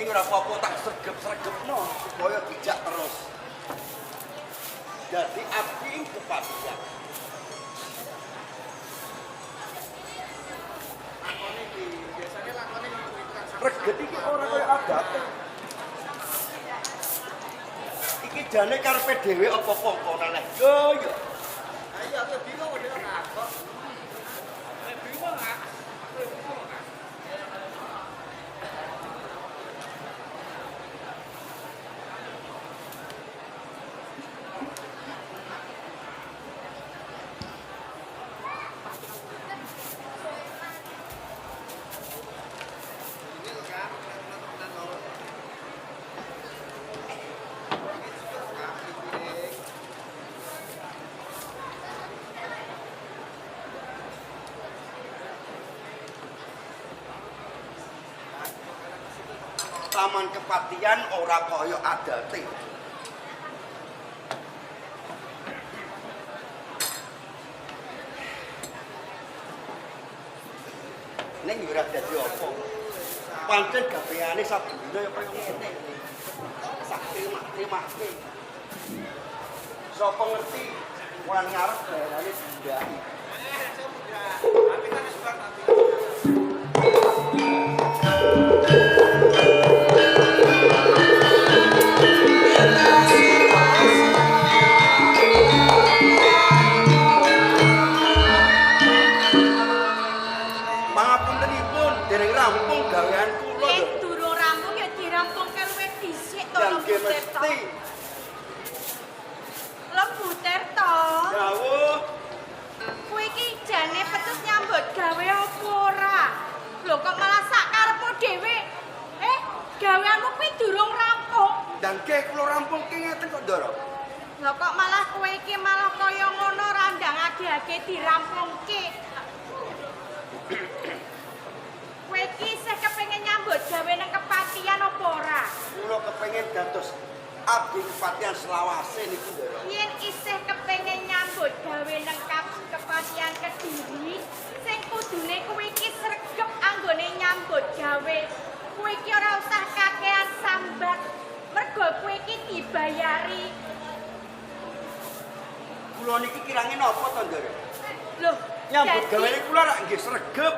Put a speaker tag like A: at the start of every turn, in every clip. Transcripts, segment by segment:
A: Ning ora apa-apa tak sregep-sregepno supaya dijak terus. Dadi abdi ing kepatihan. Reget iki ora kaya adate. Iki jane karepe dhewe apa kongkonan? Yo yo.
B: Ayo aku bingung kok dhewe kok. Bingung ah. Bingung ah.
A: Taman Kepatihan ora kaya adate. Ning yo ora dadi apa. Pancen gaweane saben dina ya kaya ngene. Sakti mati-mati. Sapa ngerti wulan ngarep bayarane dindaki. Pangapuntenipun dereng rampung gawean kula
C: Yen
A: lho.
C: durung rampung ya dirampungke luwih dhisik to
A: Yang nggih
C: Lembu Tirta.
A: mesti.
C: Lembu Tirta,
A: Dawuh.
C: kowe iki jane petus nyambut gawe apa ora? Lho kok malah sak karepmu dhewe? Eh, gaweanmu kuwi durung rampung.
A: Dan nggih kula rampungke ngeten kok, Ndara.
C: Lho kok malah kowe iki malah kaya ngono randang age-age dirampungke. Kowe iki isih kepengin nyambut gawe nang kepatihan apa ora?
A: Kula kepengin dados abdi kepatihan selawase niku, Ndara.
C: Yen isih kepengin nyambut gawe nang kepatihan Kediri, sing kudune kowe iki sregep anggone nyambut gawe. Kowe iki ora usah kakean sambat. Mergo kowe iki dibayari.
A: Kula niki kirange napa to, Ndara?
C: Loh,
A: Nyambut
C: dadi
A: gawe kula rak nggih sregep.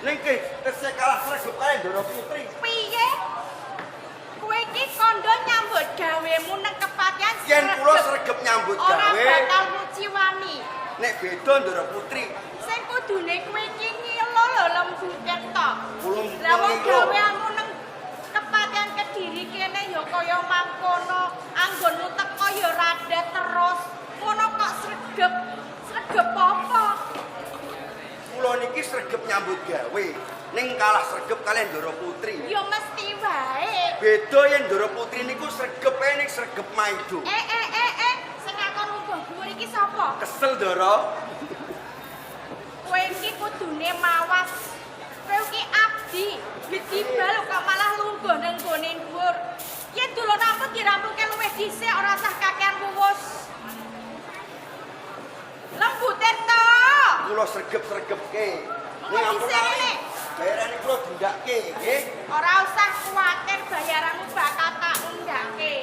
A: Ning nggih tesih kalah sregep kae Ndara Putri.
C: Piye? Kowe iki kandha nyambut gawemu nang kepatihan
A: Yen kula sregep nyambut
C: ora
A: gawe,
C: bakal muciwani.
A: nek beda Ndara Putri.
C: Sing kudune kowe iki ngilo lho Lembu Tirta.
A: Kula
C: Lah wong
A: ngilo.
C: gaweanmu nang kepatihan Kediri kene ya kaya mangkono, anggonmu teko ya rada terus. Ngono kok sregep. Sregep apa?
A: Kula niki sregep nyambut gawe, ning kalah sregep kaliyan Ndara Putri.
C: Ya mesti wae.
A: Beda yen Ndara Putri niku sregep ae ning sregep maido.
C: Eh eh eh eh, sing ngakon lungguh dhuwur iki sapa?
A: Kesel, Ndara.
C: Kowe iki kudune mawas. Kowe iki abdi, gedibal kok malah lungguh nang nggone dhuwur. Yen durung rampung dirampungke luwih dhisik ora usah kakean wuwus. Lembu Tirta.
A: Kula sregep-sregepke.
C: Mengko dhisik rene.
A: Bayarane kula dindake, nggih.
C: Ora usah kuwatir bayaranmu bakal tak undhake.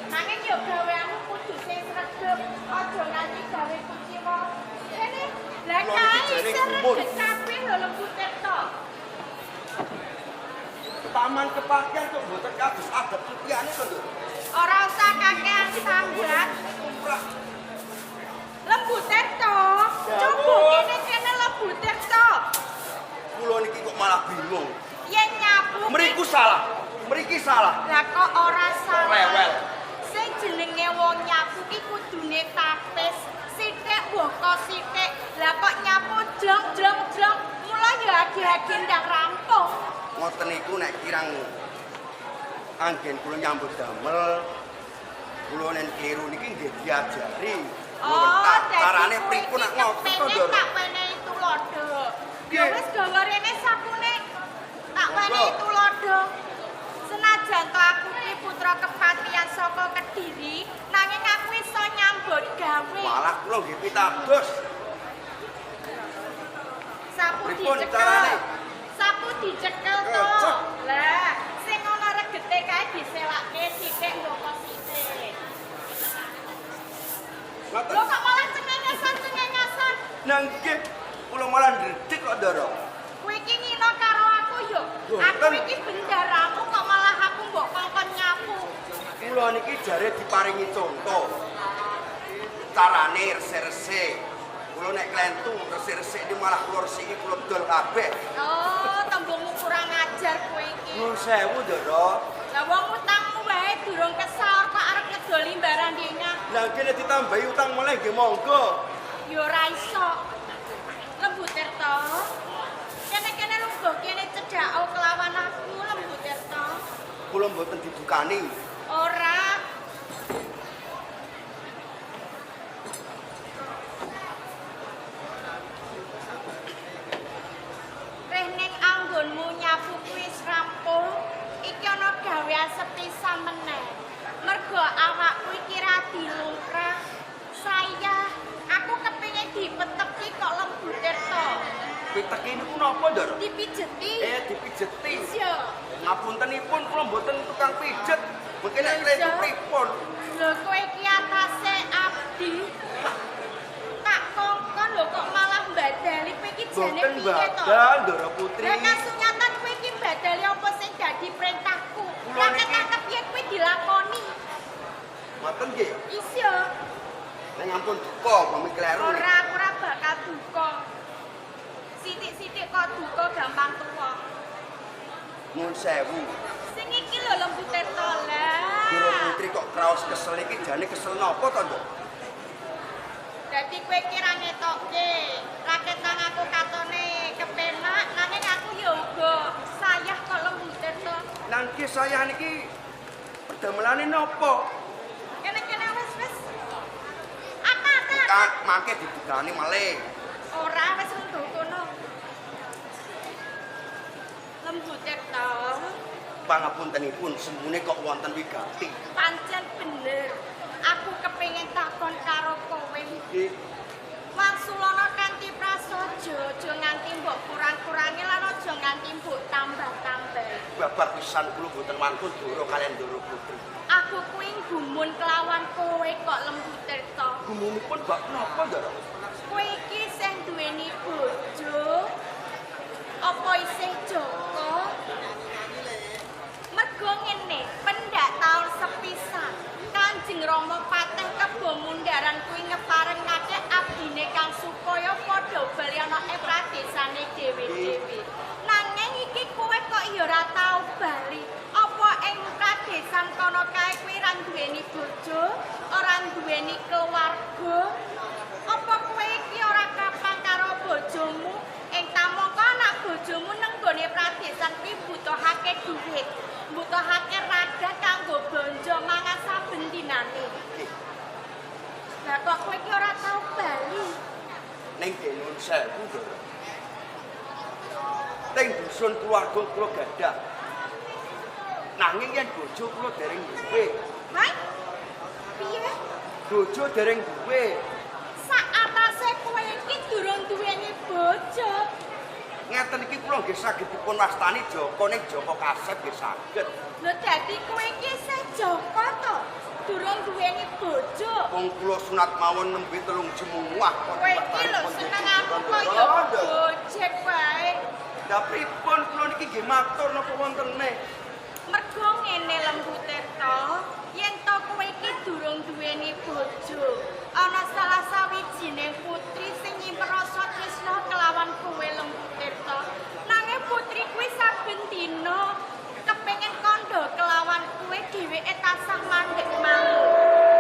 C: Nanging yo gaweanmu kudu sing sregep, aja nganti gawe kuciwa. Kene, lah
A: Kula niki
C: kae
A: jane gumun.
C: sregep kabeh lho Lembu Tirta.
A: Taman Kepatihan kok mboten kados adat liyane to, Nduk?
C: Ora usah kakean sambat.
A: Tumrap.
C: Lembu Tirta, coba kene-kene Lembu Tirta.
A: Kula niki kok malah bingung.
C: Yen nyapu
A: Mriku salah. Mriki salah.
C: Lah kok ora salah.
A: Rewel.
C: Sing jenenge wong nyapu ki kudune tapis, sithik waka sithik. Lah kok nyapu jlong jlong jlong, mula ya agi-agi ndang rampung.
A: Ngoten niku nek kirang anggen kula nyambut damel, kula nen kliru niki nggih diajari.
C: Oh, dadi
A: carane
C: kowe
A: pripun nek
C: iki
A: ngoten to,
C: kepengin
A: Ndara?
C: tak wenehi tuladha. Ya
A: Nggih.
C: wis gawa rene sakune. Tak
A: Monggo.
C: wenehi tuladha. Senajan to aku ki putra kepatihan saka Kediri, nanging aku iso nyambut gawe.
A: Malah kula nggih pitados.
C: Sapu
A: Pripun
C: dicekel.
A: carane?
C: Sapu dicekel to.
A: Kecek.
C: Lah, sing ana
A: Mboten.
C: Iki bendaramu kok malah aku mbok kongkon nyapu.
A: Kula niki jare diparingi contoh. Carane resik-resik. Kula nek klentu resik-resik iki malah kula resiki kula dol kabeh.
C: Oh, tembungmu kurang ajar kowe iki.
A: Nuwun sewu, Ndara.
C: Lah wong utangmu wae durung kesaur kok arep ngedoli barang dengah.
A: Lah kene ditambahi utang mulai nggih monggo.
C: Ya ora iso. Lembu Tirta. Kene-kene lungguh kene cedhako kelawan aku Lembu Tirta.
A: Kula mboten didukani.
C: Ora. Reh ning anggonmu nyapu kuwi wis rampung, iki ana gawean sepisan meneh. Mergo awakku iki ra dilungkrah. Saya aku kepengin dipeteki kok Lembu Tirta.
A: Piteki niku napa, Ndara?
C: Dipijeti.
A: Dipijeti.
C: Iya.
A: Ngapuntenipun kula mboten tukang pijet. Mungkin nek klentu pripun?
C: Lho kowe iki atase abdi. Tak kongkon lho kok malah mbadali kowe iki jane
A: Mboten
C: piye to?
A: badal, Ndara Putri.
C: Lah kasunyatan kowe iki mbadali apa sing dadi perintahku?
A: Kula
C: Lah
A: niki-
C: ketangkep piye kowe dilakoni?
A: Mboten nggih.
C: Isya,
A: Nek ngampun duka pamit kleru.
C: ora aku ora bakal duka. Sithik-sithik kok duka gampang tuwa.
A: Nuwun sewu.
C: Sing iki lho Lembu Tirta lah.
A: Ndara Putri kok kraos kesel iki jane kesel napa to, Nduk?
C: Dadi kowe iki ra ngetokke, ra ketang aku katone kepenak nanging aku ya uga sayah kok Lembu Tirta.
A: Lah nggih saya niki perdamelane napa?
C: Kene-kene wis wis. Ata ata.
A: Kak mangke didukani malih.
C: Ora wis lungguh kono. Lembu Tirta,
A: Pangapuntenipun semune kok wonten wigati.
C: pancen bener. Aku kepengin takon karo kowe.
A: Nggih.
C: Wangsulana kanthi prasaja, aja nganti mbok kurang-kurangi lan aja nganti mbok tambah-tambahi.
A: Babar pisan kula mboten wantun doro kalian Ndara Putri.
C: Aku kuwi gumun kelawan kowe kok Lembu Tirta.
A: Gumunipun bab napa, Ndara?
C: Kowe iki sing duweni bojo apa isih Joko? Mergo ngene, pendak taun sepisan Kanjeng Rama Patih Kebo Mundaran kuwi ngeparengake abdine kang supaya padha bali ana ing pradesane dhewe-dhewe. Nanging iki kowe kok ya ora tau bali. Apa ing pradesan kono kae kuwi ora duweni bojo, ora duweni keluarga? Apa kowe iki ora kapan karo bojomu? Ing tamangka anak bojomu nang nggone pradesan kuwi butuhake dhuwit, butuhake radah kanggo blanja mangan saben dinane.
A: Nggih.
C: Lah kok kowe iki ora tau bali?
A: Ning nggih nuwun sewu, Ndara. Teng dusun keluarga kula gadah. Nanging yen bojo kula dereng duwe.
C: Hai? Piye?
A: Bojo dereng duwe.
C: Sak atase kowe iki durung duweni bojo.
A: Ngeten iki kula nggih saged dipun wastani Joko ning Joko Kasep nggih saged.
C: Lho dadi kowe iki isih Joko to? Durung duweni bojo.
A: Wong kula sunat mawon nembe 3 jemuah kok
C: Kowe iki lho seneng aku kok ya gojek wae.
A: Lah pripun kula niki nggih matur napa wontene?
C: Mergo ngene Lembu Tirta, yen to kowe iki durung duweni bojo, ana salah sawijining putri sing nyimpen rasa tresna kelawan kowe Lembu Tirta. Nanging putri kuwi saben dina kepengin kandha kelawan kowe dheweke tansah mandek malu.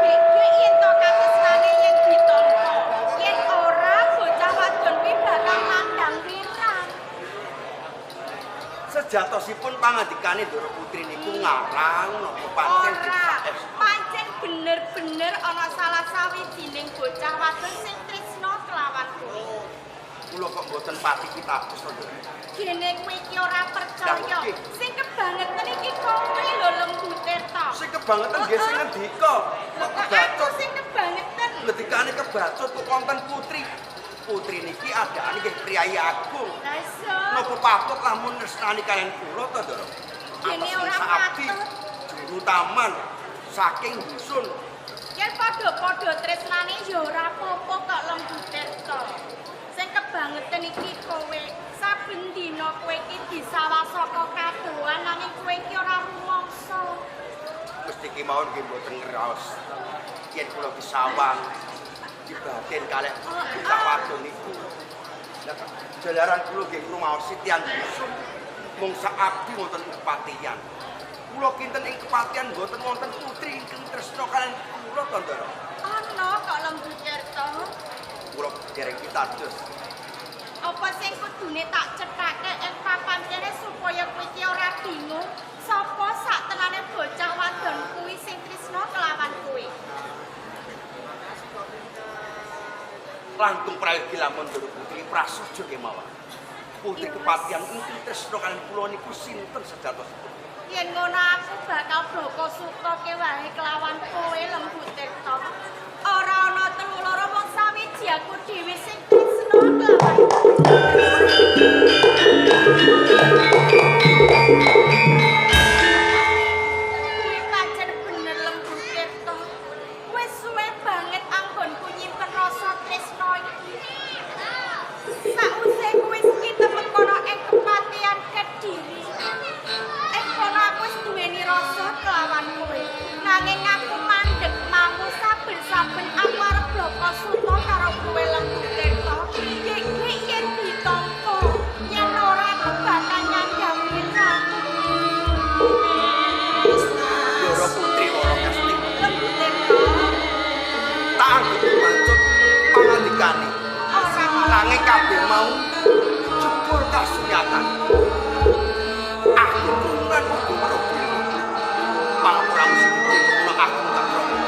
C: Gek-gek yen to katresnane yen ditampa, yen ora bocah wadon kuwi bakal nandhang wirang.
A: Sejatosipun pangandikane Ndara Putri niku ngarang napa pancen
C: Ora,
A: saestu?
C: pancen bener-bener ana salah sawijining bocah wadon sing tresna kelawan kowe.
A: Kula kok mboten pati kitabes to, Ndara.
C: Gene kowe iki ora percaya.
A: Lah, nggih.
C: Sing kebangetan iki kowe lho Lembu Tirta.
A: Sing kebangetan nggih sing ngendika.
C: Lho
A: Kok
C: kok aku
A: kebacut
C: sing kebangetan.
A: ngendikane kebacut kok wonten putri. Putri niki adane nggih priyayi agung.
C: Lah iso.
A: Napa patut lamun nresnani kalian kula to, Ndara?
C: Gene
A: Atas
C: ora
A: abdi,
C: patut.
A: Juru taman saking dusun.
C: Yen padha-padha tresnane ya ora apa-apa kok Lembu Tirta. Sing kebangetan iki kowe, saben dina kowe iki disawah saka kadohan.
A: Kemawon nggih mboten ngraos. Yen kula disawang dibatin kalih bocah wadon niku. Lah jalaran kula nggih ngrumaosi tiyang dusun mung sak abdi wonten kepatihan. Kula kinten ing kepatihan mboten wonten putri ingkang tresna kaliyan kula to, Ndara.
C: Ana kok Lembu Tirta.
A: Kula dereng pitados.
C: Apa sing kudune tak cethake ing papan kene supaya kowe iki ora bingung sapa sak tenane bocah wadon kuwi sing tresna kelawan kowe.
A: Langkung prayogi lamun Ndara Putri prasaja kemawon. Putri kepatihan ingkang tresna kaliyan kula niku sinten sejatosipun?
C: Yen ngono aku bakal bloko suka kewahe kelawan kowe Lembu Tirta. Ora ana telu loro wong sawiji aku dhewe sing tresna kelawan kuwi. Pancen bener Lembu Tirta. Wis suwe banget anggonku nyimpen rasa tresna iki. Sakwise kuwi kitemekana ing kepatihan Kediri. Ing kono aku wis duweni rasa kelawan kowe. Nanging aku mandeg mangu saben-saben aku arep bloko suta karo kowe Lembu Tirta. Iki yen ditampa, yen ora aku bakal nyandang ratu.
A: Ndara Putri Wara Kasti.
C: Lembu Tirta,
A: Tak anggep mancut pangandikane.
C: Ora.
A: Nanging kabeh mau jebul kasunyatan. Aku turunan uga weruh dhewe. Pangapuramu sing gedhe menawa aku tak krana.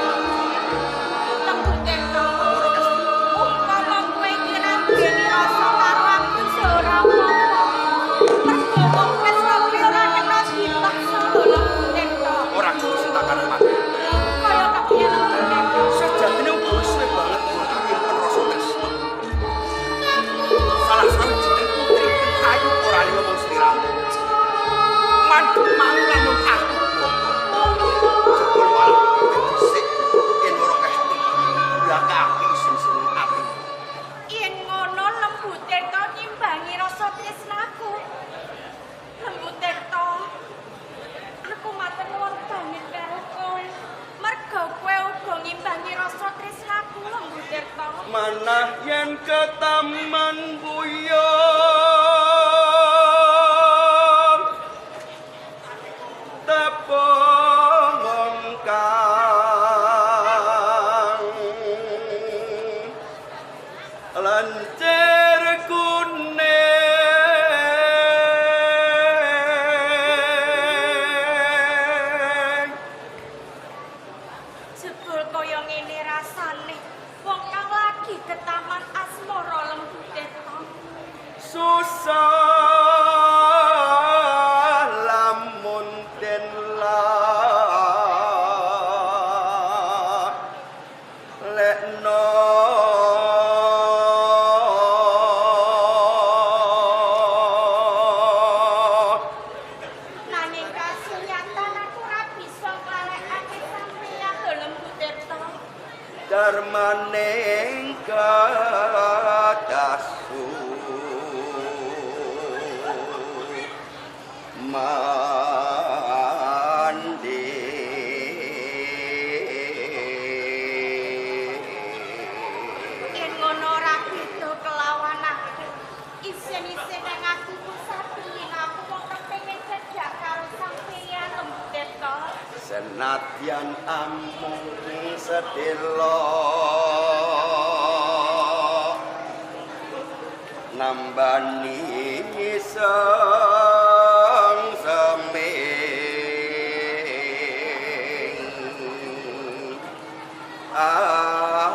C: Lembu Tirta.
A: Wara Kasti.
C: Umpama kowe iki ra duweni rasa karo aku ya ora apa-apa. Mergo wong tresna kuwi ora kena dipaksa lho Lembu Tirta.
A: Ora kudu sing tak karepake.
C: Kaya kepiye Lembu Tirta?
A: Sejatine uga wis suwe banget kula nyimpen rasa tresna. Salah sawijining putri ingkang ayu ora liya mung sliramu. Mandeg mau lamun aku bloko. Jebul malah kowe dhisik yen Wara Kasti blakake isin-isin ati.
C: Yen ngono Lembu Tirta nyimbangi rasa tresnaku. Lembu Tirta, aku matur nuwun banget karo kowe. Mergo kowe uga ngimbangi rasa tresnaku Lembu Tirta.
A: Manah yen ke taman buyung tepung kang lencir kuning.
C: Jebul kaya ngene rasane wong kang lagi ketaman asmara Lembu Tirta.
A: Susah lamun den lekno
C: Nanging kasunyatan aku ora bisa nglalekake sampeyan lho Lembu Tirta.
A: Darmaning kadasu mandi.
C: Yen ngono ora beda kelawan aku. Isin-isin nang atiku saben aku mung kepengin cedhak karo sampeyan Lembu Tirta.
A: Senadyan amung sedelo nambani seming ati.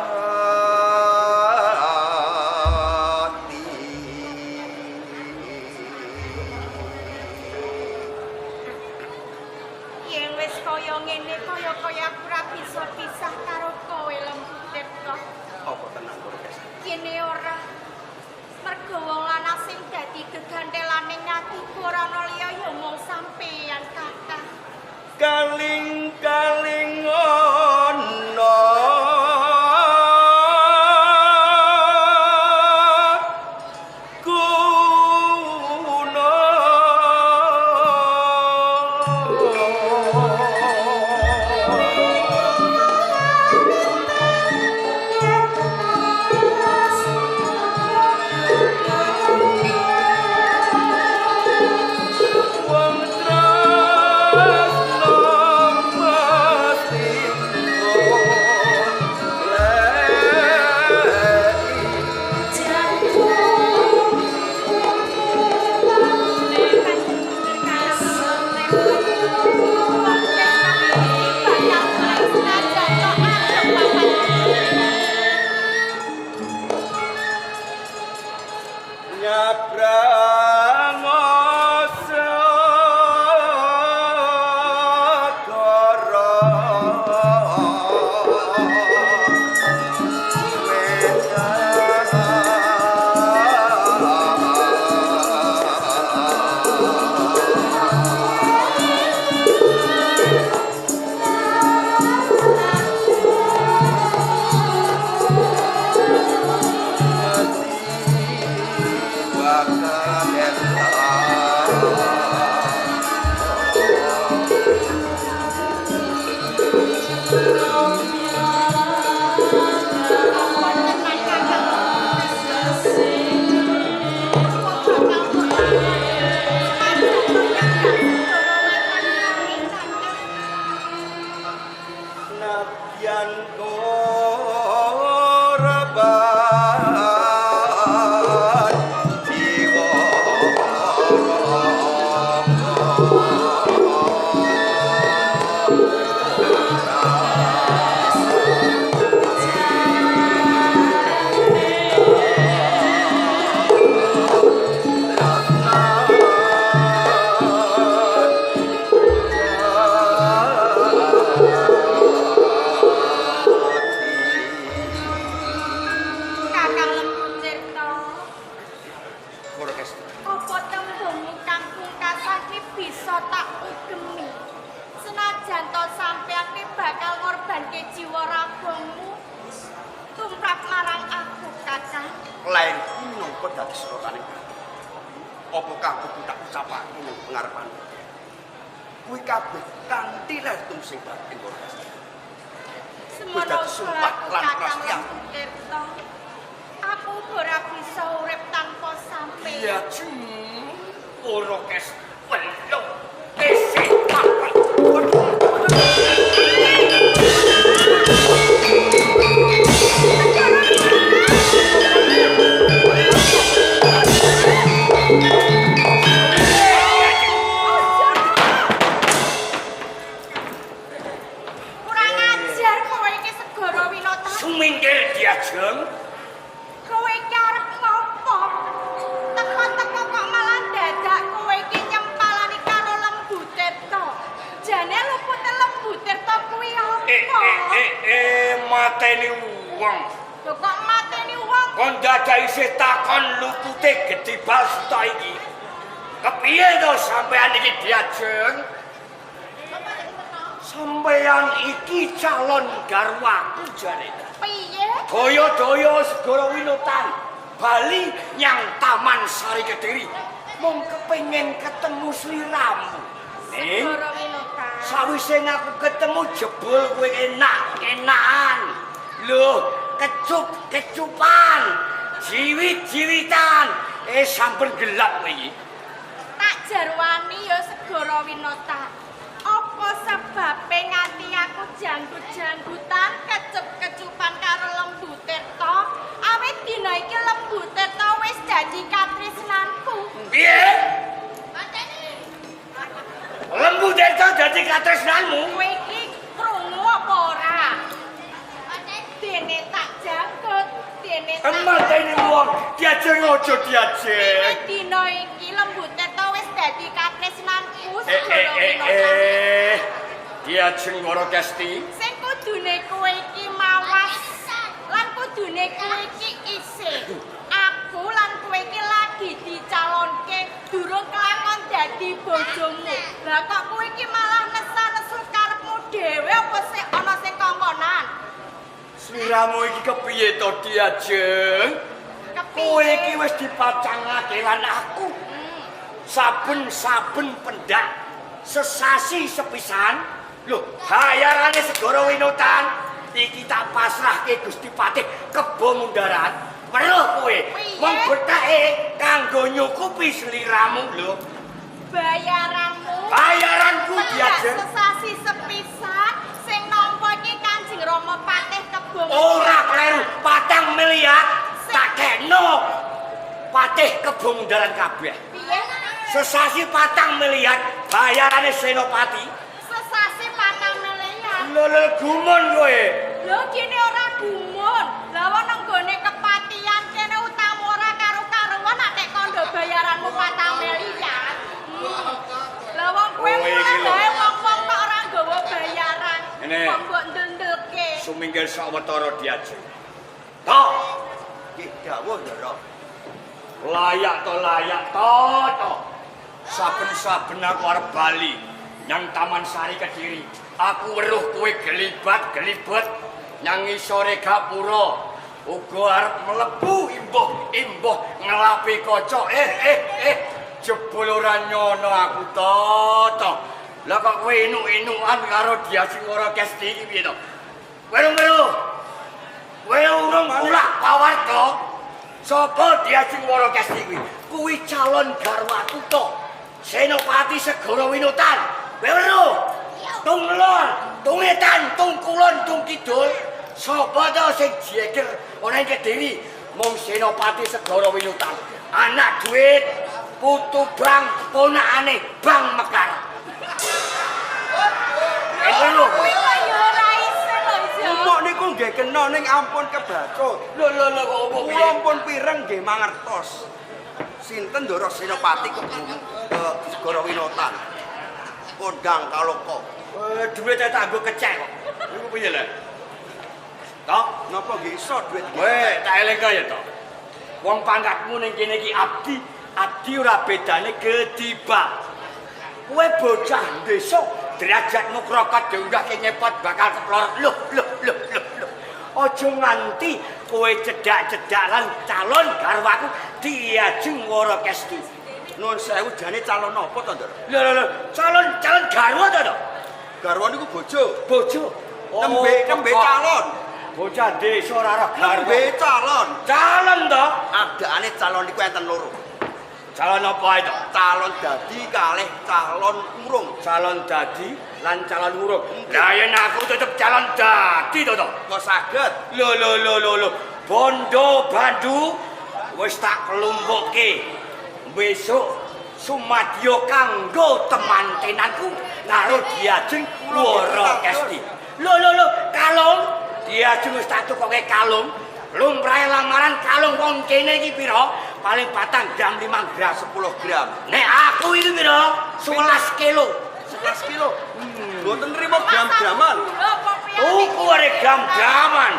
C: Yen wis kaya ngene kaya-kaya aku ora bisa pisah karo kowe Lembu Tirta.
A: Apa tenan Wara Kasti?
C: Kene ora. Mergo wong lanang sing dadi gegantelane atiku ora ana liya ya mung sampeyan Kakang.
A: Kaling-kaling ana kuna.
C: tak ugemi. Senajan to sampeyan ki bakal ngorbanke jiwa ragamu tumrap marang aku, Kakang.
A: Lain minangka dadi serotane. Apa kang kudu tak ucapake ning pengarepan? Kuwi kabeh kanthi lertum sing batin ora.
C: Semono
A: sumpah lan prasetya.
C: Aku ora bisa urip tanpa sampeyan.
D: Iya, jeng. Ora kes peluk. Kese papat.
C: Kurang ajar kowe iki Segara Winata.
D: Sumingkir diajeng.
C: Kowe iki arep ngopo? Teko-teko kok malah dadak kowe iki nyempalani karo Lembu Tirta. Jane lupute Lembu Tirta kuwi apa?
D: Mateni wong.
C: Lho kok mateni wong?
D: Kon dadak isih takon lupute gedhe basta iki. Kepiye to sampean iki diajeng? Sampean iki calon garwaku jane.
C: Piye?
D: Daya-daya Segara Winutan bali nyang Taman Sari Kediri mung kepengin ketemu sliramu. Ning
C: Segara Winutan.
D: sawise aku ketemu jebul kowe enak-enakan. Lho, kecup-kecupan, jiwit-jiwitan. Sampun gelap kowe iki.
C: Tak jarwani ya Segara Winata. Apa sebabe nganti aku janggut-janggutan kecup-kecupan karo Lembu Tirta? Awit dina iki Lembu Tirta wis dadi katresnanku.
D: Piye? Lembu Tirta dadi katresnanmu?
C: Kowe iki krungu apa ora? Dene tak janggut, dene tak
D: Mateni wong, diajeng aja diajeng.
C: Wiwit dina iki Lembu Tirta wis dadi katresnanku Segara Winata.
D: Diajeng Wara Kesti.
C: Sing kudune kowe iki mawas lan kudune kowe iki isih. Aku lan kowe iki lagi dicalonke durung kelakon dadi bojomu. Lah kok kowe iki malah nesa-nesu karepmu dhewe apa sik ana sing kongkonan?
D: Sliramu iki kepiye to diajeng? Kowe iki wis dipacangake lan aku. Saben-saben pendak sesasi sepisan. Lho, bayarane Segara Winutan iki tak pasrahke Gusti Patih Kebo Mundaran. Weruh kowe, mung betake kanggo nyukupi sliramu lho.
C: Bayaranmu.
D: Bayaranku
C: Pendak
D: diajeng.
C: sesasi sepisan sing nampa iki Kanjeng Rama Patih Kebo.
D: Ora kleru, 4 miliar tak kena Patih Kebo Mundaran kabeh.
C: Piye?
D: Sesasi 4 miliar bayarane Senopati.
C: Sesasi 4 miliar.
D: Lho lho gumun kowe.
C: Lho kene ora gumun. Lah wong nang nggone kepatihan kene utang ora karo-karuan nek tek kondo bayaranmu 4 miliar. Lah wong kowe
D: Oh, iki lho.
C: mulai wong-wong kok ora nggawa bayaran.
D: Ngene.
C: Kok mbok ndeldelke.
D: Sumingkir sawetara diajeng. Tok,
A: Nggih dawuh Ndara.
D: layak to layak to to. Saben-saben aku arep bali nyang Taman Sari Kediri. Aku weruh kowe gelibat-gelibet nyang ngisore gapura. Uga arep mlebu imbuh-imbuh ngelapi kaca. Jebul ora nyono aku to to. Lah kok kowe inuk-inukan karo Diajeng Wara Kesti iki piye to? Kowe weruh. Kowe urung kulak pawarta. Sapa Diajeng Wara Kesti kuwi? Kuwi calon garwaku to. Senopati Segara Winutan. Kowe weruh. Tung lor, tung etan, tung kulon, tung kidul. Sapa to sing jeger ana ing Kediri? Mung Senopati Segara Winutan. Anak duit, putu bang, ponakane Bang Mekar. Lho.
C: Kuwi kok ya ora isin lho, Jo.
A: Umuk niku nggih kena ning ampun kebacut.
D: Lho lho lho kok opo piye?
A: Kula pun pireng nggih mangertos. Sinten Ndara Senopati Kebo Segara Winutan. Kondang kaloka.
D: Duit tak nggo kecek kok. Iku piye lho? Tok,
A: Napa nggih iso duit?
D: Weh, tak elingke ya to. Wong pangkatmu ning kene iki abdi, abdi ora bedane gedibak. Kowe bocah desa derajatmu krokat diunggahke nyepot bakal keplorot. Loh, loh, loh, loh, loh. Aja nganti kowe cedak-cedak lan calon garwaku Diajeng Warakesti.
A: Nuwun sewu jane calon apa to, Ndoro?
D: Lho lho lho, calon calon garwa to to?
A: Garwa niku bojo.
D: Bojo.
A: Nembe nembe calon.
D: Bocah desa ora roh garwa.
A: Nembe calon.
D: Calon to?
A: Adakane calon niku enten loro.
D: Calon apa itu?
A: Calon dadi kalih calon urung.
D: Calon dadi lan calon urung. Lah yen aku tetep calon dadi to to.
A: Kok saged?
D: Lho lho lho lho lho. Bondo bandu wis tak klumpukke. Besok sumadyo kanggo temantenanku karo Diajeng Warakesti. Lho lho lho, kalung Diajeng wis tak tukoke kalung. Lumrahe lamaran kalung wong kene iki pira? Paling 4 gram 5 gram.
A: 10 gram.
D: Nek aku iki pira? 11 kilo.
A: 11 kilo. Mboten nrimo gram-graman.
D: Tuku arek gram-graman.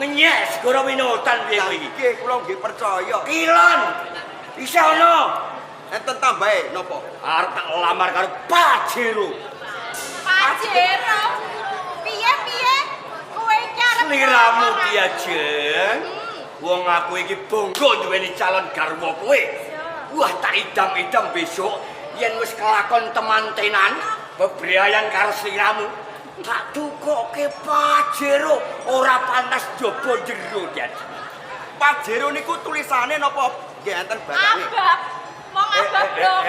D: Ngenyek segara winotan piye kowe iki?
A: Nggih, kula nggih percaya.
D: Kilon. Isih ana.
A: Enten tambahe napa?
D: Arep tak lamar karo Pajero.
C: Pajero. Piye-piye? Kowe iki arep
D: Sliramu Diajeng. Wong aku iki bangga duweni calon garwa kowe. Wah, tak idam-idam besok yen wis kelakon temantenan bebrayan karo sliramu. Tak tukoke Pajero ora pantas jaba jero, Diajeng.
A: Pajero niku tulisane napa nggih enten barange?
C: Abab. Wong abab bloko.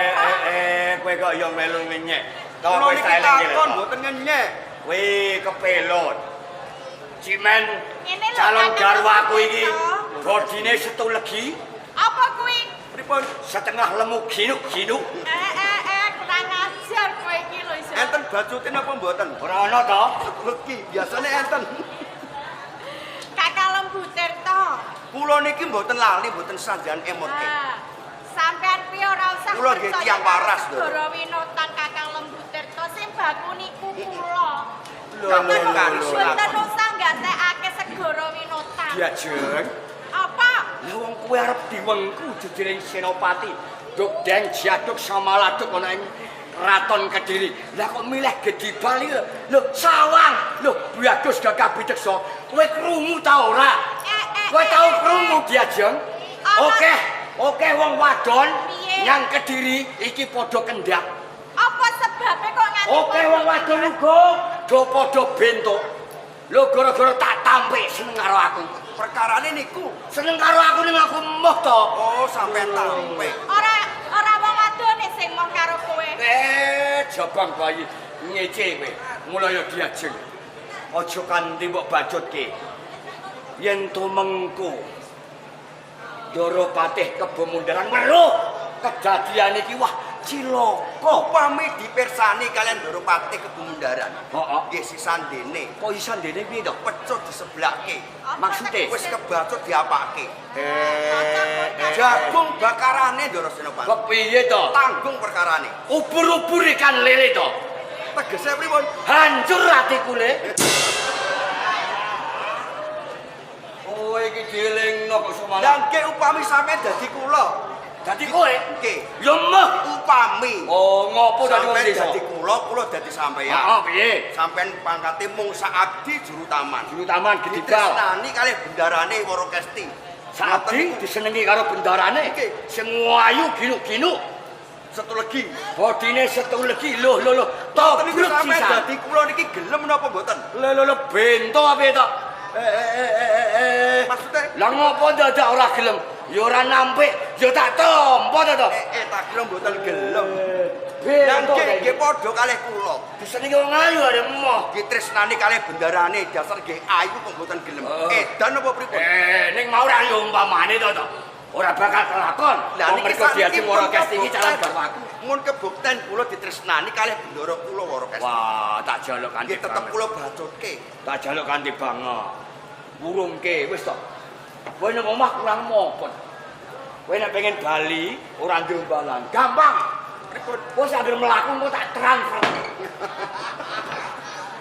D: Kowe kok ya melu ngenyek. To
A: Kula
D: kowe
A: niki
D: tak eling
A: takon mboten ngenyek.
D: Kowe kepelot. Cimen
C: Ngene lho,
D: calon
C: kakak
D: garwaku iki
C: Sultan.
D: bodine setu legi,
C: Apa kuwi?
A: Pripun?
D: setengah lemu ginuk-ginuk.
C: Kurang ajar kowe iki lho iso.
A: Enten bacute napa mboten?
D: Ora ana to?
A: Legi, biasane enten.
C: Kakak Lembutir to.
A: Kula niki mboten lali, mboten sanjan emotke.
C: Ah, sampean piye ora usah
A: Kula nggih
C: percaya
A: tiyang waras, lho.
C: Segara winotan Kakang Lembutir to sing baku niku kula.
D: Lho, lho, lho, lho.
C: Mboten usah nggatekake segara winotan.
D: Diajeng.
C: Apa?
D: Lah wong kowe arep diwengku jejering Senopati. Duk deng jaduk samaladuk ana ing Kraton Kediri. Lah kok milih Gedibal iki lho? Lho sawang. Lho bagus gagah pideksa. Kowe krungu ta ora? Kowe tau krungu Diajeng? Oke, oke wong wadon
C: Piye?
D: nyang Kediri iki padha kendhak.
C: Apa sebabe kok nganti
D: Oke wong wadon uga do padha bentuk. Lho gara-gara tak tampik seneng karo aku.
A: Perkarane niku.
D: Seneng karo aku ning aku moh to.
A: Oh, sampean tampik.
C: Ora ora wong wadone sing moh karo kowe.
D: Jabang bayi ngece kowe. Mula ya Diajeng. Aja kanthi mbok bacutke. Yen tumengku Ndoro Patih Kebo Mundaran weruh kedadian iki wah cilaka.
A: Upami dipirsani kalian Ndoro Patih Kebo Mundaran.
D: Heeh.
A: Nggih sisandene.
D: Kok iso ndene piye to?
A: Pecut diseblake.
C: Apa
D: Maksude?
A: Wis kebacut diapake.
C: Eh,
A: Jagung bakarane Ndoro Senopati.
D: Kepiye to?
A: Tanggung perkarane.
D: Ubur-ubur ikan lele to.
A: Tegese pripun?
D: Hancur atiku le. Kowe iki dielingno kok sumala.
A: Lah nggih upami sampean dadi kula.
D: Dadi kowe?
A: Nggih.
D: Ya meh.
A: Upami.
D: Oh, ngopo dadi wong
A: Sampean
D: desa?
A: dadi kula, kula dadi sampeyan.
D: Heeh, piye?
A: Sampean pangkate mung saabdi juru taman.
D: Juru taman Gedibal.
A: Ditresnani kalih bendarane Warakesti.
D: Saabdi disenengi karo bendarane.
A: Nggih.
D: Sing ayu ginuk-ginuk,
A: Setu legi.
D: bodine setu legi. Loh, loh, loh.
A: Ngoten niku
D: Tobruk
A: sampean
D: sisan.
A: dadi kula niki gelem napa mboten?
D: Lho, lho, lho, bento apa to?
A: Maksudnya
D: Lah ngopo dadak ora gelem? Ya ora nampik, ya tak tampa to to.
A: Tak kira mboten gelem. Lah
D: Bento.
A: nggih nggih padha kalih kula.
D: Disenengi wong ayu arek emoh.
A: Nggih tresnani kalih bendarane dasar nggih ayu kok mboten gelem.
D: Oh.
A: Edan apa pripun?
D: Ning mau ora yo umpamane to to. Ora bakal kelakon.
A: Lah
D: Wong
A: niki
D: mergo
A: sakniki
D: Diajeng
A: pun
D: Warakesti iki calon
A: kebukten.
D: garwaku.
A: Mun kebukten kula ditresnani kalih bendara kula Warakesti.
D: Wah, tak jaluk kanthi
A: Nggih tetep
D: banget.
A: kula bacutke.
D: Tak jaluk kanthi banget. Wurungke wis to. Kowe nang omah kurang mopo. Kowe nek pengen bali ora ndek umbalan. Gampang.
A: Pripun?
D: Wis anggere mlaku engko tak transfer.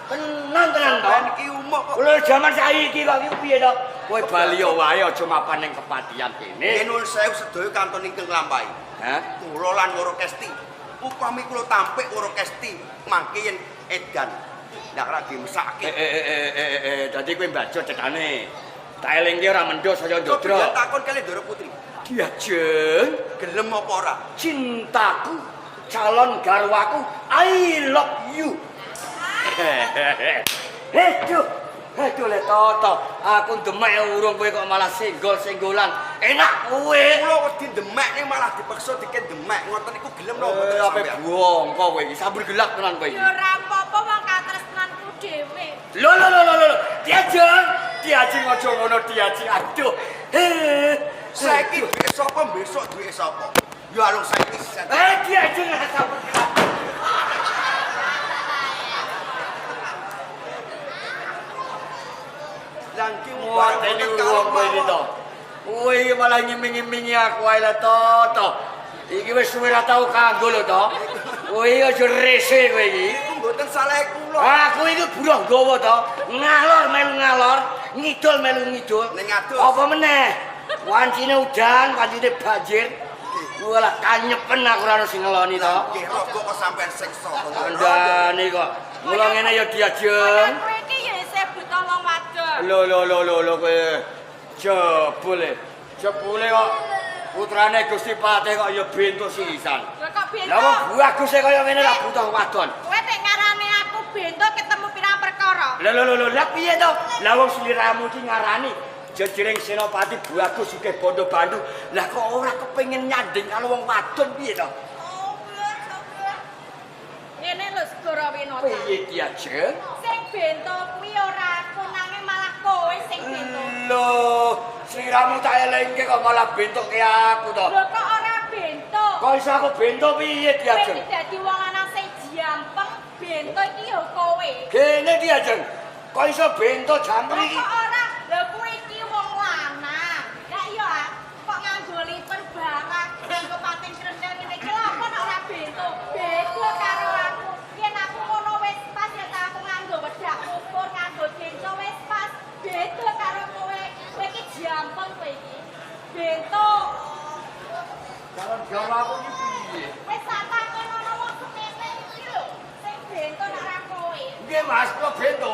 D: Tenan tenan to.
A: Lah niki umuk kok.
D: Lho jaman saiki kok iki piye to? Kowe bali wae aja mapan ning kepatihan
A: Nggih
D: kene.
A: nuwun sewu sedaya kantun ingkang nglampahi.
D: Hah?
A: Kula lan Warakesti. Upami kula tampik Wara Kesti mangke yen edan. Lah ora mesake.
D: Dadi kowe mbajut cetane. Tak elingke ora mendho saya ndodro.
A: Coba takon kali Ndoro Putri.
D: Diajeng
A: Gelem apa ora?
D: Cintaku, calon garwaku, I love you. Aduh, aduh le Toto, aku demek urung kowe kok malah senggol-senggolan. Enak kowe.
A: Kula wedi demek ning malah dipaksa diken demek. Ngoten niku gelem napa mboten
D: Ape
A: sampean?
D: bongko kowe iki, sambur gelak tenan kowe iki.
C: Ya ora apa-apa wong katresnanku dhewe.
D: Lho lho lho lho lho, Diajeng, Diajeng aja ngono Diajeng. Aduh.
A: Saiki duwe sapa besok duwe sapa? Ya alung saiki sisan.
D: Diajeng sambur gelak.
A: Lah nggih
D: Wah, ini wong kowe iki to. Kowe iki malah ngiming-imingi aku ae lah Toto. Iki wis suwe ra tau kanggo lho to. Kowe iki aja rese kowe iki.
A: Iku mboten salah kula.
D: Aku iki buruh nggawa to. Ngalor melu ngalor, ngidul melu ngidul.
A: Ning adus.
D: Apa meneh? Wancine udan, wancine banjir. Walah kanyepen aku ora ono sing ngeloni to.
A: Nggih raga kok sampean siksa.
D: Kandhane kok. Mula ngene ya Diajeng.
C: Kowe iki ya isih buta wong wadon.
D: Lho lho lho lho lho kowe jebule. Jebule kok putrane Gusti Patih kok ya bento sisan.
C: Lah kok bento?
D: Lah wong baguse kaya ngene ra butuh wadon.
C: Kowe nek ngarani aku bento ketemu pirang perkara.
D: Lho lho lho lho lah piye to? Lah wong sliramu iki ngarani jejering Senopati bagus sugih bondo bandu. Lah kok ora kepengin nyanding karo wong wadon piye to?
C: Ngene lho Segara Winata.
D: Piye Diajeng?
C: Sing bento kuwi ora aku nanging malah kowe sing bento.
D: Lho, sliramu tak elingke kok malah bentoke aku to.
C: Lho kok ora bento?
D: Kok iso aku bento piye
C: Kowe
D: Diajeng?
C: iki dadi wong lanang sing jampeng, bento iki ya kowe.
D: Kene Diajeng. Kok iso bento jampri
C: Lah
D: iki?
C: kok ora? Lho kowe iki wong lanang. Lah iya ah, kok nganggo lipen barang, nganggo pating krendel ngene iki lho apa nek ora bento? Beda karo aku. Yen aku ngono wis pas ya ta aku nganggo wedak pupur, nganggo denco wis pas. Beda karo kowe. Kowe iki jampeng kowe iki. Bento.
D: Calon garwa aku iki piye?
C: Wis sak takon ana wong semene iki lho. Sing bento nek ora kowe.
D: Nggih Mas, kula bento.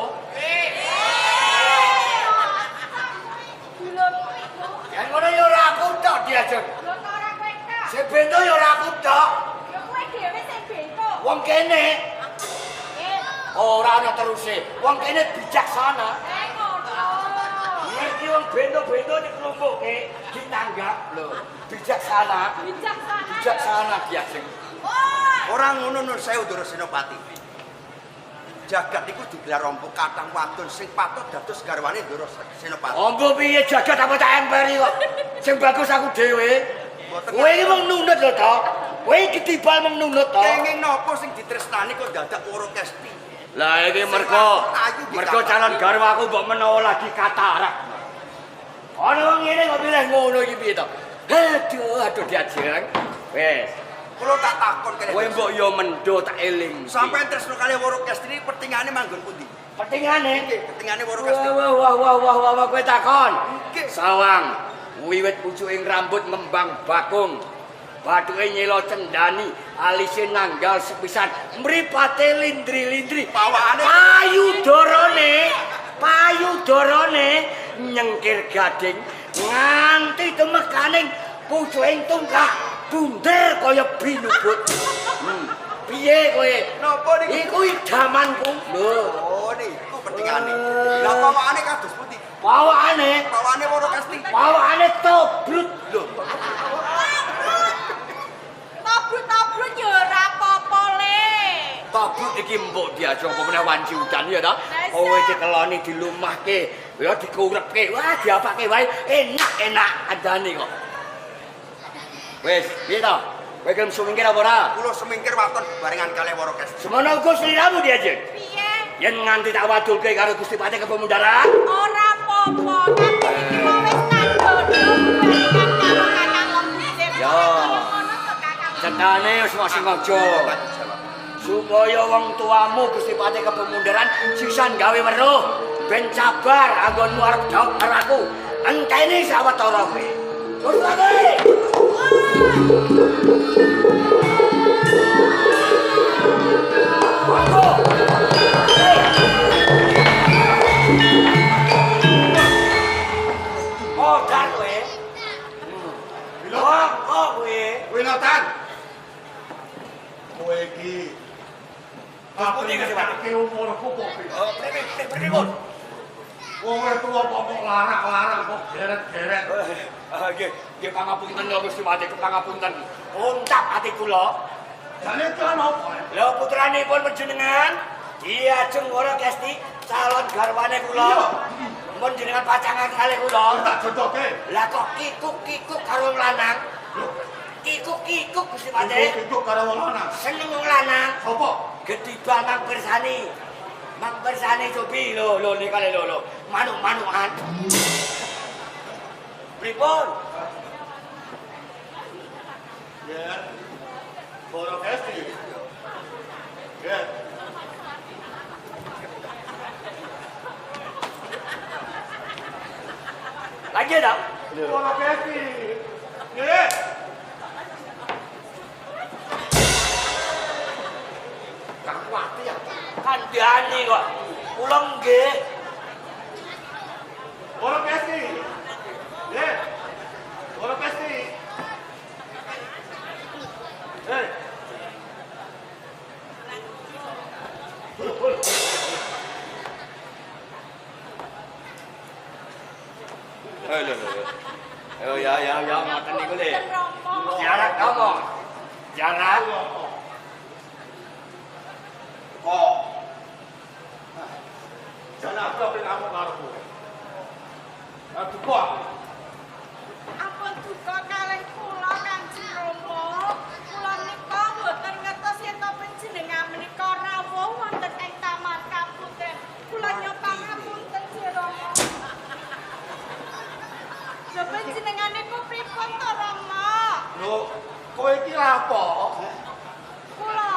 C: Dulurmu iku.
D: Yen ngono ya ora aku tok Diajeng.
C: Lho kok ora kowe tok?
D: Sing bento ya ora aku tok.
C: Lho kowe dhewe sing bento.
D: Wong kene
C: Eh,
D: ora ana teruse. Wong kene bijaksana.
C: ngono.
D: Ngerti wong bento-bento dikelompokke, ditanggap lho. Bijaksana.
C: Bijaksana.
D: Bijaksana Diajeng.
A: Ora ngono nun sewu Ndoro Senopati. Jagat iku digelar rompo kathah wadon sing patut dados garwane Ndoro Senopati.
D: Ombo piye jagat apa tak emperi kok. Sing bagus aku dhewe. Kowe iki mung nunut lho to. Kowe iki ketibal mung nunut to.
A: Kenging napa sing ditresnani kok dadak Wara Kesti?
D: Lah iki mergo mergo calon garwaku mbok menawa lagi katarak. Ana wong ngene kok pilih ngono iki piye to? Aduh, aduh Diajeng. Wes,
A: Kula tak takon kene.
D: kowe mbok yo mendo tak eling.
A: Sampeyan tresno kalih Wara Kesti iki pertingane manggon pundi?
D: Petingane.
A: Nggih, pertingane Wara Kesti.
D: Wah wah wah wah wah wah kowe takon.
A: Nggih.
D: Sawang wiwit pucuking rambut ngembang bakung. Bathuke nyela cendani, alise nanggal sepisan, mripate lindri-lindri.
A: Pawakane
D: Payudarane, payudarane nyengkir gading nganti temekaning pucuking tungkak bunder kaya binubut. Piye kowe?
A: Napa niku?
D: Iku idamanku. Lho,
A: Oh niku pertingane. Lah pawakane kados pundi?
D: pawakane,
A: Pawakane Wara Kesti.
D: pawakane tobrut.
A: Lho,
C: Tobrut-tobrut ya ora apa-apa le.
D: Tobrut iki mbok diajeng apa meneh wanci udan ya ta?
C: Lah,
D: Kowe
C: iya.
D: dikeloni dilumahke, ya dikurepke, wah diapake wae enak-enak andane kok. Wis, piye to? Kowe gelem sumingkir apa ora?
A: kula semingkir waton barengan kalih Wara Kesti.
D: Semono uga sliramu diajeng.
C: Piye?
D: Yen nganti tak wadulke karo Gusti Patih Kepomundaran,
C: Ora apa-apa, kabeh iki mau wis tak dodo barengan karo Kakang Lembusir.
D: Ya.
C: Ngono to Kakang.
D: cetane wis mok sengaja. Supaya wong tuamu Gusti Patih Kepomundaran sisan gawe weruh ben sabar anggonmu arep dhok karo aku. Enteni sawetara kowe. Terus lagi.
C: Wah.
D: Pundi Gusti Patih?
E: Ki umurku kok piye?
D: Oh, pripun?
E: Wong wis tuwa kok kok larang-larang kok geret-geret.
D: Nggih, nggih pangapunten lho Gusti Patih, pangapunten. Untap ati kula.
E: Jane iki ana apa?
D: Lho putranipun panjenengan Ki Ajeng Wara Kesti calon garwane kula. Mun jenengan pacangan kalih kula.
E: Tak jodohke.
D: Lah kok kikuk-kikuk karo wong lanang? Kikuk-kikuk Gusti Patih.
E: Kikuk karo wong lanang.
D: Seneng wong lanang.
E: Sopo?
D: Gedibal mang bersani. Mang bersani cobi lho lho nika lho lho. Manuk-manukan. Pripun?
E: Ya. Wara Kesti. Ya.
D: Lagi ta?
E: Wara Kesti. Ya. Gak kuat ya.
D: Kandhani kok. Kula nggih.
E: Wara Kesti. Ya. Wara Kesti. Hei.
D: Lho lho lho. Oh ya ya ya ngoten niku le.
C: Mboten Rama.
D: Jarak ngomong. Jarak.
E: Kok. Jangan aku apa ngamuk karo kowe. Aduh kok.
C: Ampun duka kalih kula Kanjeng Rama. Kula nika mboten ngertos yen to panjenengan menika rawuh wonten ing Taman Kaputren. Kula nyoba ngapunten Gusti Rama. Lho panjenengan niku pripun to Rama?
E: Lho, kowe iki lha apa?
C: Kula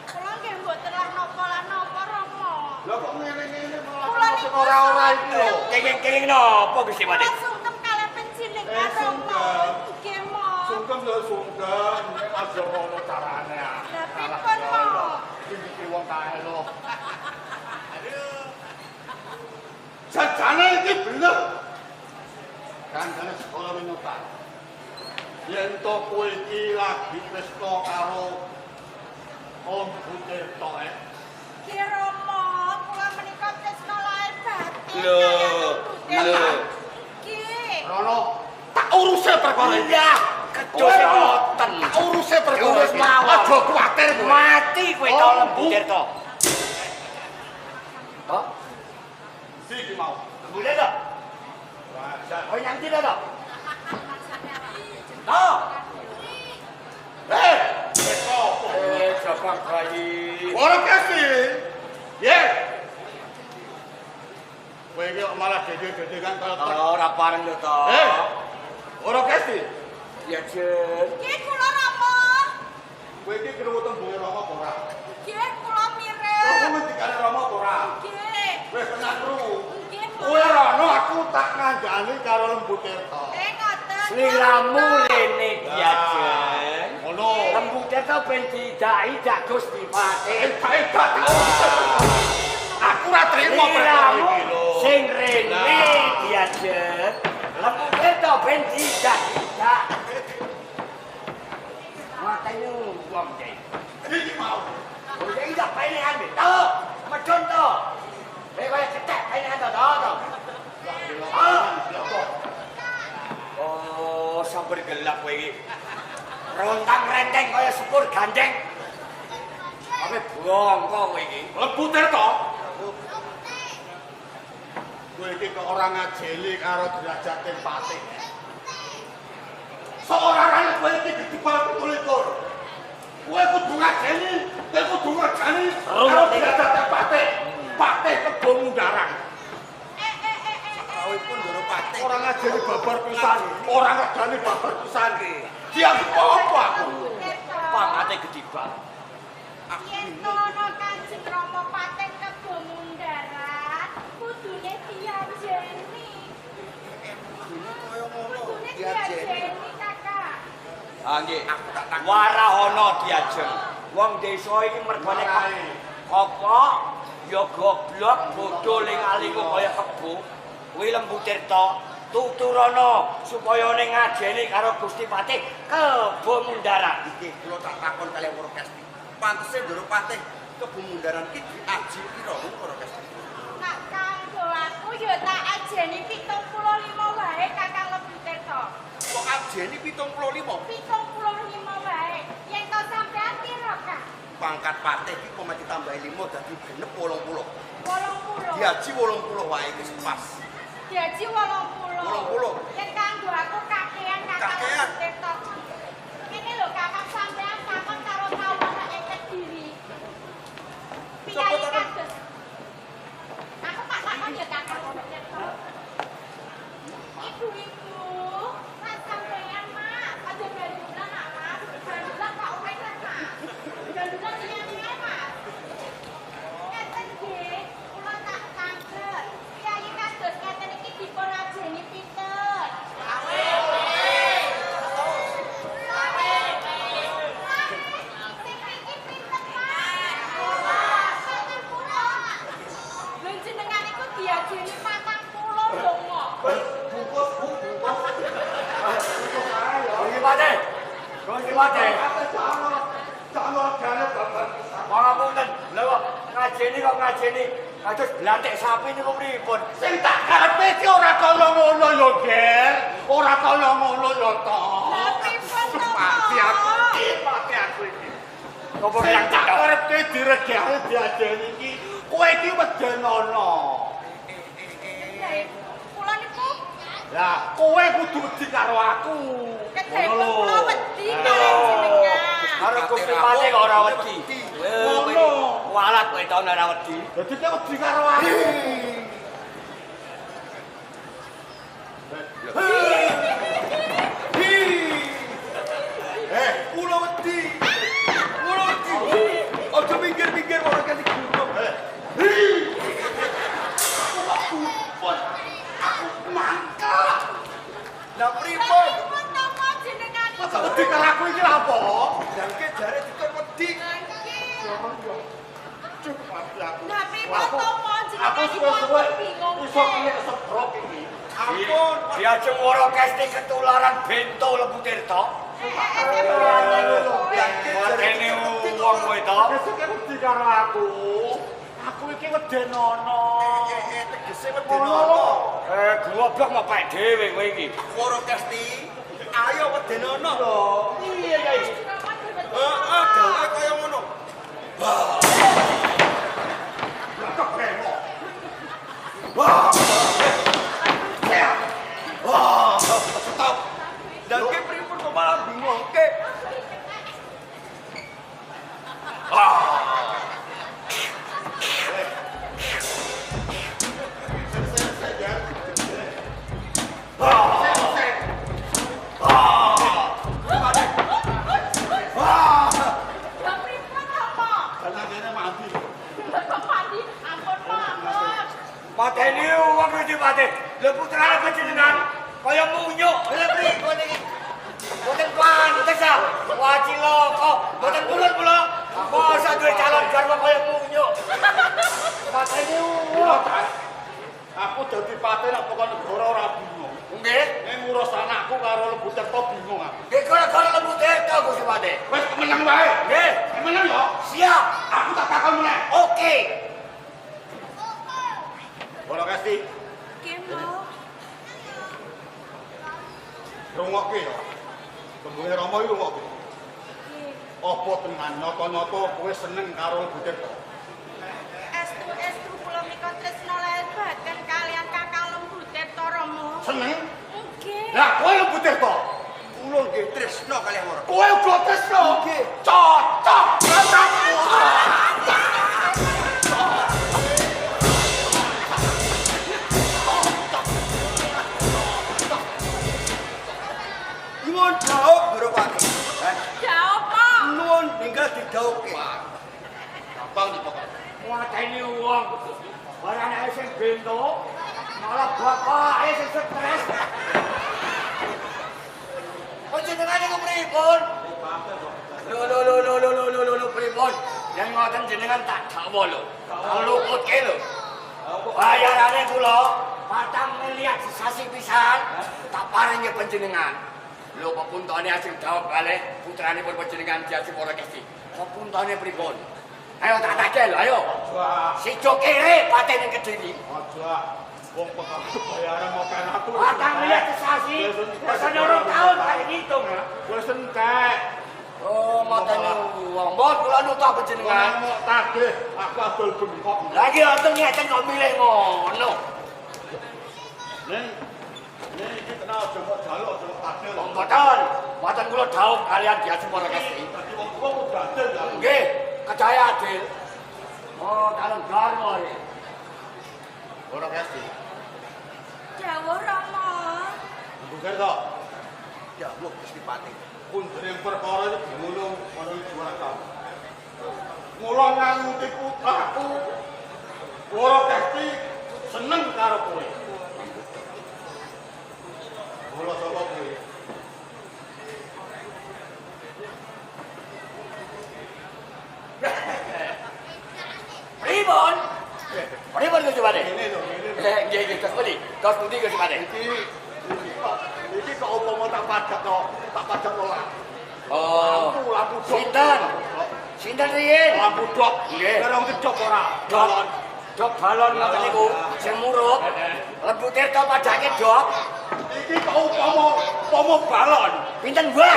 C: kula nggih mboten lah napa lah napa Rama.
E: Lho kok ngene-ngene malah
C: Kula
E: sing
C: niku
E: ora-ora iki lho.
D: Kenging-kenging napa Gusti Patih?
C: Kula sungkem kalih panjenengan
E: Eh,
C: Rama.
E: sungkem.
C: Nggih, Mo.
E: Sungkem lho sungkem, nek aja ngono carane.
C: Lah pripun, Mo?
E: Iki wong kae lho. Jajane iki bener. Kancane sekolah minutan. Yen to kowe iki lagi tresna karo Om Butirto eh.
C: Ki Rama, kula menika tresna lair batin.
D: Lho,
C: kaliyan
D: lho.
C: Nggih.
E: Rono, tak uruse perkara iki.
D: Iya, kedose ngoten.
E: Tak uruse perkara
D: Urus
E: iki.
D: mawon.
E: Aja kuwatir kowe.
D: Mati kowe to
E: Oh,
D: Lembu Tirta. Toh?
E: Si iki mau.
D: Boleh to?
E: Wajar.
D: Oh nyang ndi to? Toh.
E: Eh, opo?
D: Eh, jabang bayi.
E: Ora kesi. Ye. Kowe iki kok malah gede-gede kan kaya truk.
D: Oh, ora pareng lho to.
E: Eh. Ora kesi.
D: Ya, Jen.
C: Nggih kula Rama.
E: Kowe iki krungu tembunge Rama apa ora?
C: Nggih kula mireng.
E: Krungu ngendikane Rama apa ora?
C: Nggih.
E: Wis tenang krungu.
C: Nggih.
E: Kowe rono aku tak ngandani karo Lembu Tirta.
C: Eh ngoten.
D: Sliramu rene ya, Jen.
E: Ngono.
D: Lembu Tirta ben diidak-idak Gusti Patih.
E: Edak-edak. Aku ora trimo perkara
D: Sliramu
E: iki lho.
D: sing rene ya, Jen. Lembu Tirta ben diidak-idak. Matane wong iki.
E: Iki mau.
D: Kowe iki tak penehan to. Medun to. Kowe kaya cetek penehan to to. Oh, samper gelap kowe iki. Rontang renteng kaya sepur gandeng. Ape bongko kowe iki.
E: Lembu Tirta. Kowe iki kok ora ngajeli karo derajate patih. Seorang kowe iki gedebal 27. Kowe kudu ngajeni, kowe kudu ngajeni karo derajate patih. Patih Kebo Mundaran.
A: Rawuhipun Ndoro Patih.
E: Ora ngajeni babar pisan, ora ngajeni babar pisan. Dianggep apa aku?
D: Pangate gedhe banget.
C: Yen to ana Kanjeng Rama Patih Kebo Mundaran, kudune diajeni.
A: Kaya ngono.
C: Kudune
A: Diajeni.
C: diajeni, Kakak.
D: Ah nggih.
A: Aku tak takon.
D: Warahana diajeng. Wong desa iki mergane kopok ya goblok bodho ling-alingu kaya kebo. Kuwi Lembu Tirta tuturana supaya ning ngajeni karo Gusti Patih Kebo Mundaran.
A: Nggih, kula tak takon kaliyan Wara Kesti. Pantese Ndoro Patih Kebumundaran ki diaji pira Wara Kesti?
C: Nak kanggo aku ya tak ajeni 75 wae Kakang Lembu Tirta.
A: Kok ajeni 75?
C: 75 wae. Yen to sampean pira, Kang?
A: Pangkat patih ki kok mati tambahi 5 dadi genep 80.
C: 80.
A: Diaji 80 wae iki pas.
C: Diaji 80.
A: 80.
C: Yen kanggo aku kakean Kakang
A: Kakean.
C: Lembu Tirta. Kene lho Kakang sampean takon karo tawon ing Kediri.
A: Coba
C: Piyayi
A: takon.
C: kados. Aku tak takon ya Kakang Lembu Tirta. Ibu-ibu, mas sampean Mas, aja gandulan nak Mas. Gandulan kok urip lah Mas. Gandulan liyane ae Mas. Ngeten nggih, kula tak tanglet. Piyayi kados ngeten iki dipun ajeni pinten? Sing iki pinten, Mas? 40. Lho jenengan iku diajeni 40 lho, Mo.
E: Bungkus, Bu, bungkus.
D: Gusti Patih. Gusti Patih.
E: Cano jane babar pisan.
D: Pangapunten. Lha kok ngajeni kok ngajeni kados blantik sapi niku pripun?
E: Sing tak karepe iki ora kaya ngono ya, Ger. Ora kaya ngono ya to.
C: Lah pripun to,
E: Mati aku
C: Mo?
E: iki, mati aku iki.
D: Napa
E: Sing
D: yang
E: tak karepke diregane diajeni iki, kowe iki wedenono.
C: Lah, kula niku
E: Lah, kowe kudu wedi karo aku.
C: kedhe
E: Ngono lho.
C: kula wedi karo jenengan.
D: Karo Gusti Patih kok ora wedi.
E: Ngono.
D: Walat kowe to ora wedi.
E: Dadi kowe wedi karo aku.
A: Eh, kula wedi. Kula wedi. Aja minggir-minggir ora kene gurup.
E: Aku mangkel.
A: Lah pripun?
C: Pripun to, Mo, jenengan iku?
E: Masa wedi karo aku iki lha apa?
A: Lah ki jare dikon wedi.
C: Nggih.
E: Cukup mati aku.
C: Lah pripun to, Mo, jenengan
E: Aku
C: iku
E: suwe-suwe
C: aku bingung.
E: iso kena sebrok iki.
A: Ampun.
D: Diajeng Wara Kesti ketularan bento Lembu Tirta. Matene wong kowe to.
E: Besok kowe wedi karo aku. Aku iki wedenono.
A: Tegese wedenono.
D: Goblok mau pak dhewe kowe iki.
A: Wara Kesti, ayo wedenono.
D: Iya, ya.
A: Heeh, dawuhe kaya ngono.
E: Kebemo.
A: Wah. Wah, stop. Lah ki pripun kok malah bingungke?
C: Lah pripun to, Mo?
E: Tenagane mati.
C: Kok mandi? Ampun, Mo, ampun.
D: Mateni wong Gusti Patih. Lha putrane panjenengan kaya munyuk. Lha pripun iki? Mboten pantes ah. Wah cilaka. Mboten purun kula. Masa duwe calon garwa kaya munyuk. Mateni wong.
E: Aku dadi patih nek pokok negara ora bingung.
D: Nggih.
E: Ning ngurus anakku karo Lembu Tirta bingung aku.
D: Nggih gara-gara Lembu Tirta Gusti Patih.
E: Wis meneng wae.
D: Nggih.
E: Meneng yo.
D: Siap.
E: Aku tak takon meneh.
D: Oke.
E: Wara Kesti,
C: Nggih, Mo.
E: rungokke yo. Tembunge Rama iki rungokke.
C: Nggih.
E: Apa tenan nyata-nyata kowe seneng karo Lembu Tirta?
C: Estu-estu kula menika tresna lair batin kalian Kakang Lembu Tirta Rama.
E: Seneng?
C: Nggih.
E: Lah kowe Lembu Tirta,
A: Kula nggih tresna kalih Wara.
E: kowe uga tresna.
A: Nggih.
E: Cocok. Cocok.
A: Nyuwun dhaup Ndara Patih.
C: Jawab, Mo.
A: Nuwun ninggal didhauke.
E: Gampang iki pokok.
D: Mateni wong. Ora anake sing bento, malah bapake sing stres. Panjenengan niku pripun? Lho lho lho lho lho lho lho lho pripun? Yen ngoten jenengan tak dakwa lho. Luputke lho. Bayarane kula 4 miliar sesasi pisan tak paringi panjenengan. Lho pepuntone ajeng dawuh kalih putranipun panjenengan Ki Ajeng Wara Kesti. Pepuntone pripun? Ayo tak tagih lho, ayo.
E: Aja.
D: Sido kere paten ning Kediri.
E: Aja. Wong perkara bayaran mau kan aku.
D: Patang miliar sesasi. Rasane rong taun tak ngitung ya.
E: Wis entek.
D: Oh, matane wong. Mbok kula nutuk panjenengan.
E: Wong mau tagih, aku adol bengkok.
D: Lagi untung ngeten kok milih ngono.
E: Ning ning iki tenan aja kok jaluk aja kok tagih lho.
D: Mboten. Mboten kula dhaup kalian Diaji Warakesti.
E: Dadi wong tuwa kudu adil ya.
D: Nggih, kecaya adil. Oh, dalem garwa iki.
E: Ora kesti.
C: Dawuh Rama.
E: Bukan to.
A: Dawuh Gusti Patih.
E: Kundring perkara iki gulung ana juara kamu. Mula nganuti putraku Wara Kesti seneng karo kowe. Mula sapa kowe?
D: Pripun? Pripun Gusti Patih?
E: Ngene lho, ngene lho.
D: Nggih, nggih, terus pundi? Terus pundi Gusti Patih?
E: Iki kok upama tak padakno, tak padakno lampu.
D: Oh.
E: Lampu, lampu dop.
D: Sinten? Sinten riyin?
E: Lampu dop.
D: Nggih.
E: Karo wong dop ora?
D: Dop. Dop balon ngoten niku sing murup. Lembu Tirta padake dop.
E: Iki kok upama balon.
D: Pinten wae?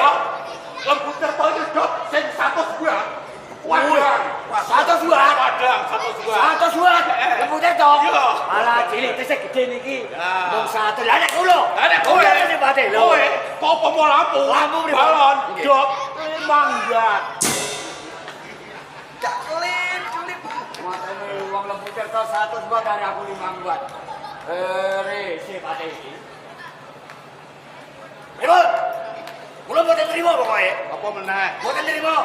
E: Lembu Tirta iki dop sing 100 buah. Wadang.
D: 100 watt.
E: Wadang 100 watt.
D: 100 watt. Lembu Tirta.
E: Iya.
D: Alah cilik tesih gedhe niki.
E: Ya.
D: Mung 100. Lah nek kula.
E: Lah nek kowe.
D: Gusti Patih lho.
E: Kowe kok upama lampu?
D: Lampu pripun?
E: Balon
D: Nggih.
E: dop 5 watt.
A: Gak kelip-kelip.
D: Matane wong Lembu Tirta 100 watt dari aku 5 watt. Rese Patih iki. Pripun? Kula mboten nrimo pokoke.
E: Apa meneh?
D: Mboten nrimo.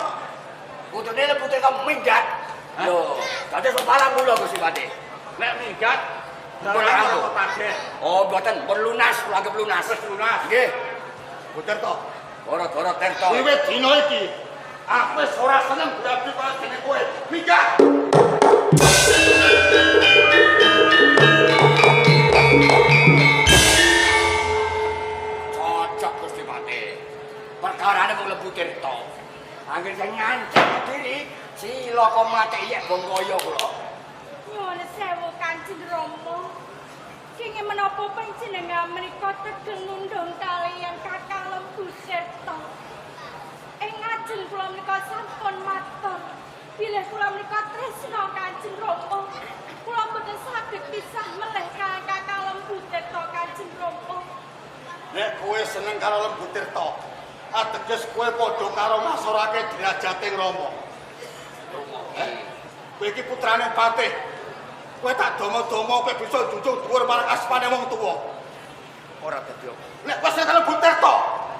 D: Kudune Lembu Tirta minggat. Lho, dados pepalang kula Gusti Patih.
E: Nek minggat
D: Pun lampu.
E: kok tagih.
D: Oh, mboten, pun lunas, kula anggap lunas.
E: Wis lunas.
D: Nggih.
E: Butir to.
D: Gara-gara Tirta.
E: Wiwit dina iki aku wis ora seneng berarti kaya dene kowe. Minggat.
D: Cocok Gusti Patih. Perkarane mung Lembu Tirta. Angger sing ngancam Kediri, silaka mate yek wong kaya kula.
C: Nyuwun sewu Kanjeng Rama. Kenging menapa panjenengan menika tegeng nundung kaliyan Kakang Lembu Tirta. Ing ngajeng kula menika sampun matur bilih kula menika tresna Kanjeng Rama. Kula mboten saged pisah melih kaliyan Kakang Lembu Tirta Kanjeng Rama.
E: Nek kowe seneng karo Lembu Tirta, ateges kowe padha karo ngasorake derajate Rama. Kowe iki putrane Patih. Kowe tak domo-domo kowe bisa njunjung dhuwur marang asmane wong tuwa.
A: Ora dadi apa.
E: Nek kowe seneng karo Lembu Tirta,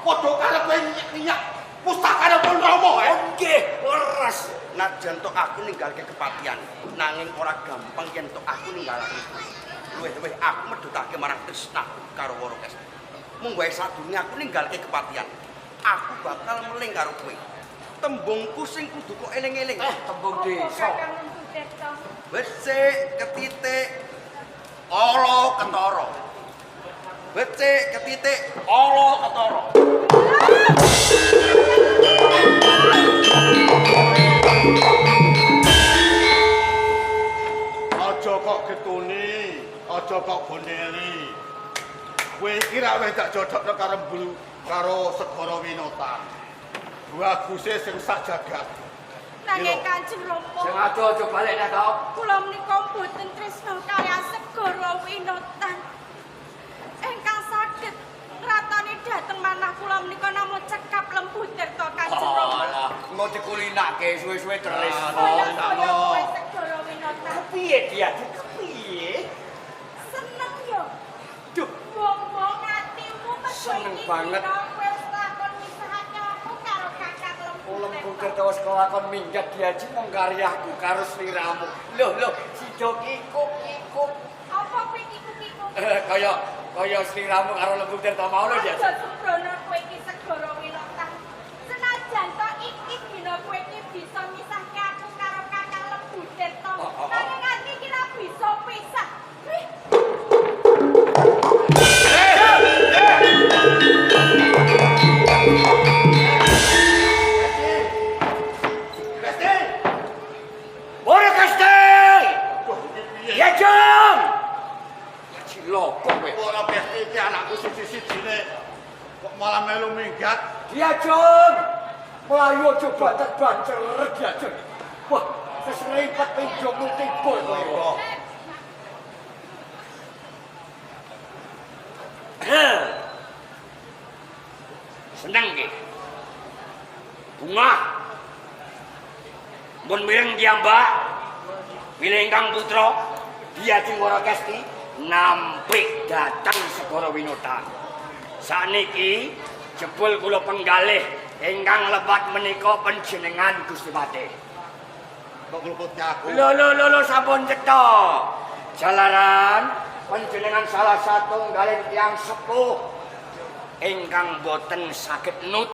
E: padha karo kowe nyenyak pustakane pun Rama, eh.
D: Nggih, leres.
A: Najan tok aku ninggalke kepatihan, nanging ora gampang yen tok aku ninggalake kowe. Luwih-luwih aku medhotake marang tresnaku karo Wara Kesti. Mung wae sadurunge aku ninggalke kepatihan, aku bakal meling karo kowe. Tembungku sing kudu kok eling-eling.
D: Tembung
C: Apa
D: desa.
C: Kakang Lembu Tirta?
A: Becik ketitik ala ketara. Becik ketitik ala ketara.
E: Aja kok getuni, aja kok gondeli. Kowe iki ra wis tak jodhokno karo mbulu karo Segara Winota. Baguse sing sak jagat.
C: Nanging Kanjeng Rama,
D: Sing adoh aja balik nek to.
C: kula menika mboten tresna kaliyan Segara Winotan. Ingkang saged ngratoni dhateng manah kula menika namung cekap Lembu Tirta Kanjeng Rama.
D: Alah, engko dikulinake suwe-suwe teris.
C: Kaya-kaya kowe Segara Winotan.
D: Kepiye dia? Kepiye?
C: Seneng yo.
D: Duh,
C: Wong-wong atimu mergo
D: Seneng
C: iki
D: banget.
C: dina kowe wis lakon misahake aku karo Kakang Lembu
D: Lembu
C: Tirta.
D: Tirta wis kelakon minggat diaji mung karyahku karo sliramu. Loh, loh, sida kikuk-kikuk.
C: Apa kowe kikuk-kikuk?
D: Kaya kaya sliramu karo Lembu Tirta mau lho dia.
C: Aja sembrono kowe iki Segara Winotan. Senajan to iki dina kowe iki bisa misahke aku karo Kakang Lembu Tirta.
D: Oh, oh, oh.
C: Nanging ati iki ra bisa pisah. Wih,
E: Kesti. Malah melu minggat.
D: Diajeng. Mlayu aja banter-banter diajeng. Wah, seserimpet pinjokmu tiba kowe. Seneng nggih. Bunga. Mun mireng piyambak pilih ingkang putra Diajeng Warakesti nampik dateng Segara Winota. Sakniki jebul kula penggalih ingkang lepat menika panjenengan Gusti Patih.
E: Kok ngluputke aku?
D: Lho lho lho lho sampun cetha. Jalaran panjenengan salah satu nggalih tiyang sepuh ingkang boten saged nut